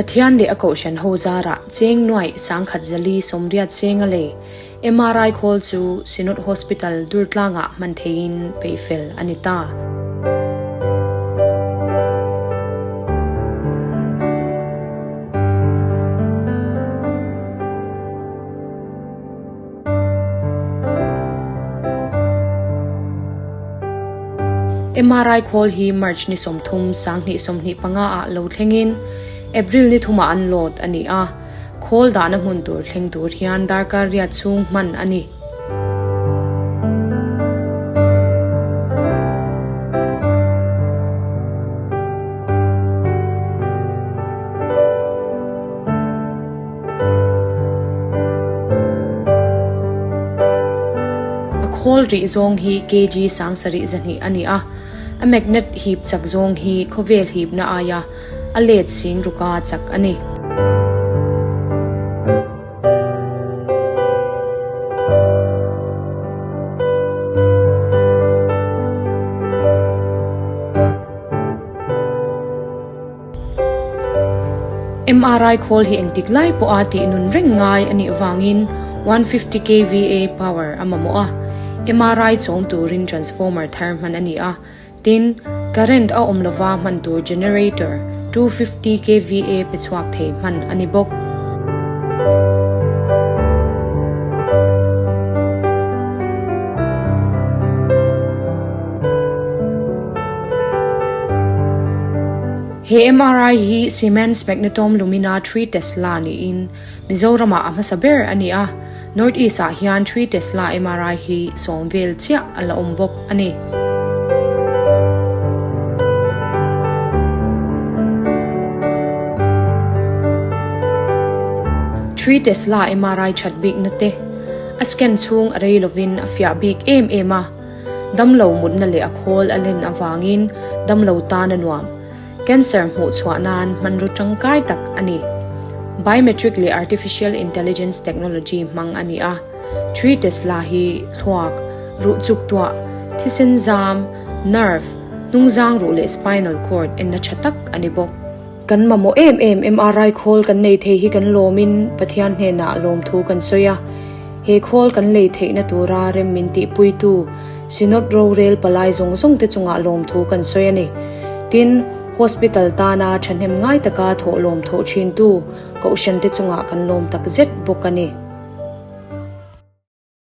Pathian leh a kohhran ho zarah cheng nuaih 10,480 senga lei MRI khawl chu Synod Hospital Durtlangah hman theihin peihfel a ni ta. MRI khawl hi March ni 30, 2025 ah lo thlengin April ni thumah an load a ni a, khawl dahna hmun tur thleng tur hian darkar riat chhung hman a ni. A khawl rih zawng hi kg 7200 a ni a, a magnet hip chak zawng hi khawvel hipna aia a let sing ruka chak a ni. MRI khawl hi engtik lai pawha tih nun reng ngai a nih avangin 150 kVA power a mamawh a, MRI chawm turin transformer thar hman a ni a, tin, current a awm lova hman tur generator 250 kVA pe chhuak thei hman a ni bawk. He MRI hi Siemens Magnetom Lumina 3 Tesla niin Mizoramah a hmasa ber a ni a, North East ah hian 3 Tesla MRI hi sawm vel chiah a la awm bawk a ni. Three Tesla MRI that bikna te a scan chhung a rei lovin a fiah bik em em a. Damlo mutna leh a khawl a len avangin damlo tan a nuam. Cancer hmuh chhuah nan hmanraw tangkai tak a ni. Biometric leh artificial intelligence technology hmang a ni a. 3 Tesla hi thluak, ruh chuk tuah, thisen zam, nerve, hnungzang ruh leh spinal cord enna tha tak a ni bawk. Kan mamawh em em MRI khawl kan nei thei hi kan lawmin Pathian hnenah lawmthu kan sawi a. He khawl kan lei theihna tura rem min tihpuitu Synod rorel palai zawng zawng te chungah lawmthu kan sawi a ni. Tin, Hospital tana thahnem ngai taka thawh lawm thawh thintu Kohhran te chungah kan lawm tak zet bawk a ni.